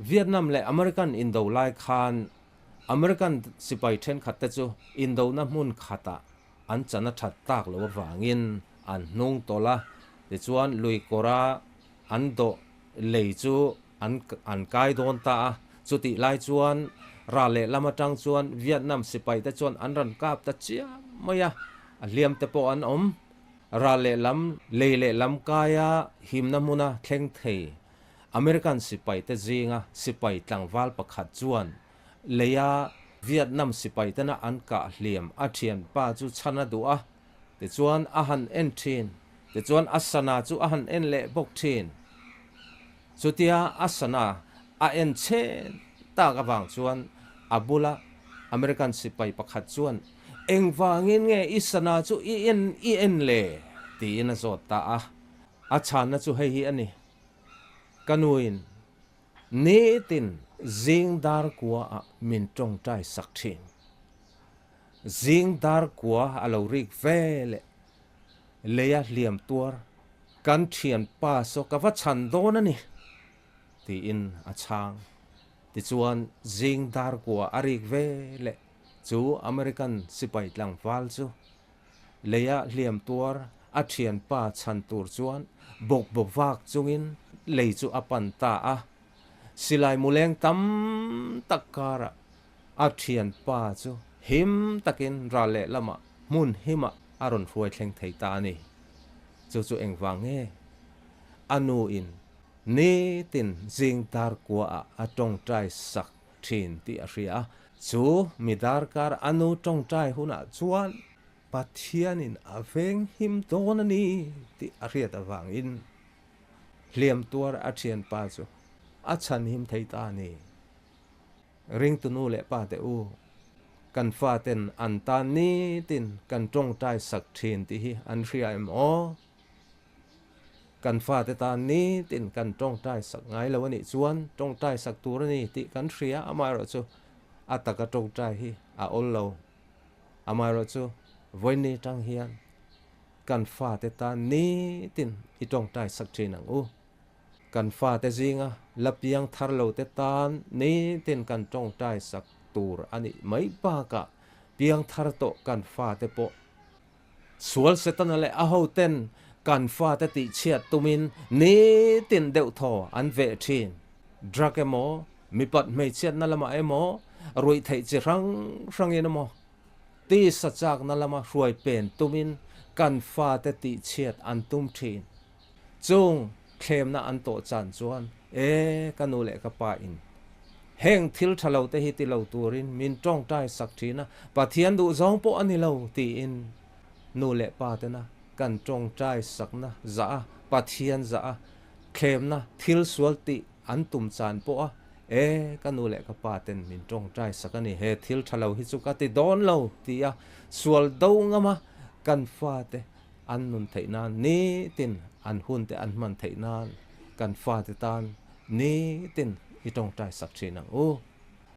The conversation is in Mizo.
Vietnam leh American indo lai khan American sipai thenkhat te chu indona hmun khatah an chan a that tak loh avangin an hnung tawlh a, tichuan lui kawra an dawh lei chu an an kai dawn ta a. Chutih lai chuan ral lehlam atang chuan Vietnam sipai te chuan an rawn kap ta chiam mai a, a hliam te pawh an awm. Ral lehlam lei lehlam kaia himna hmuna thleng thei American sipaite zinga sipai tlangval pakhat chuan leia Vietnam sipaitena an kah hliam a thianpa chu chhan a duh a, tichuan a han en thin, tichuan a sana chu a han en leh bawk thin. Chutia a sana a en chhen tak avang chuan a bula American sipai pakhat chuan, Engvangin nge i sana chu i en i en le? tiin a zawt ta a. A chhanna chu hei hi a ni, Ka nuin nitin zing dar kua ah min tawngtai sak thin. Zing dar kua a lo rik ve leh leia hliam tuar kan thian pa saw ka va chhan dawn a ni, tiin a chhang. Tichuan zing dar kua a rik ve leh chu American sipai tlangval chu Leia hliam tuar a thianpa chhan tur chuan bawk bawk vak chungin lei chu a pan ta a. Silai muleng tam tak karah a thianpa chu him takin ral lehlamah hmun himah a rawn hruai thleng thei ta a ni. Chu chu engvang nge? A nuin nitin zing dar kuaah a tawngtai sak thin tih a hria a. Chu mi darkar a nu tawngtai hunah chuan Pathianin a veng him dawn a ni tih a hriat avangin hliam tuar a thianpa chu a chhan him thei ta a ni. Ringtu nu leh pa te u, kan faten an tan nitin kan tawngtai sak thin tih hi an hria em aw? Kan fate tan nitin kan tawngtai sak ngai lo a nih chuan tawngtai sak tur a ni tih kan hria, amaherawhchu a taka tawngtai hi a awl lo. Amaherawhchu vawiin tang hian kan fate tan nitin i tawngtai sak thin ang u. Kan fate zinga la piang thar lo te tan nitin kan tawngtai sak tur a nih mai bakah piang thar tawh kan fate pawh Sual Setana leh a hoten kan fate tihchhiat tumin nitin deuh thaw an veh thin. Drug emaw, mipat hmeichhiatna lamah emaw, ruih theih chi hrang hrangin emaw, tisa chakna lama hruai pen tumin kan fate tihchhiat an tum thin. Chung thlemna an tawh chan chuan, E, ka nu leh ka pa in heng thil tha lo te hi ti lo turin min tawngtai sak thin a, Pathian duhzawng pawh a ni lo, tiin nu leh pa tena kan tawngtai sakna zah a, Pathian zah a, thlemna thil sual tih an tum chan pawh a, E, ka nu leh ka pa ten min tawngtai sak a ni, he thil tha lo hi chu ka ti dawn lo, tia sual do ngam a kan fate An nun theih nan nitin an hun te an hman theih nan kan fate tan nitin i tawngtai sak thin ang u.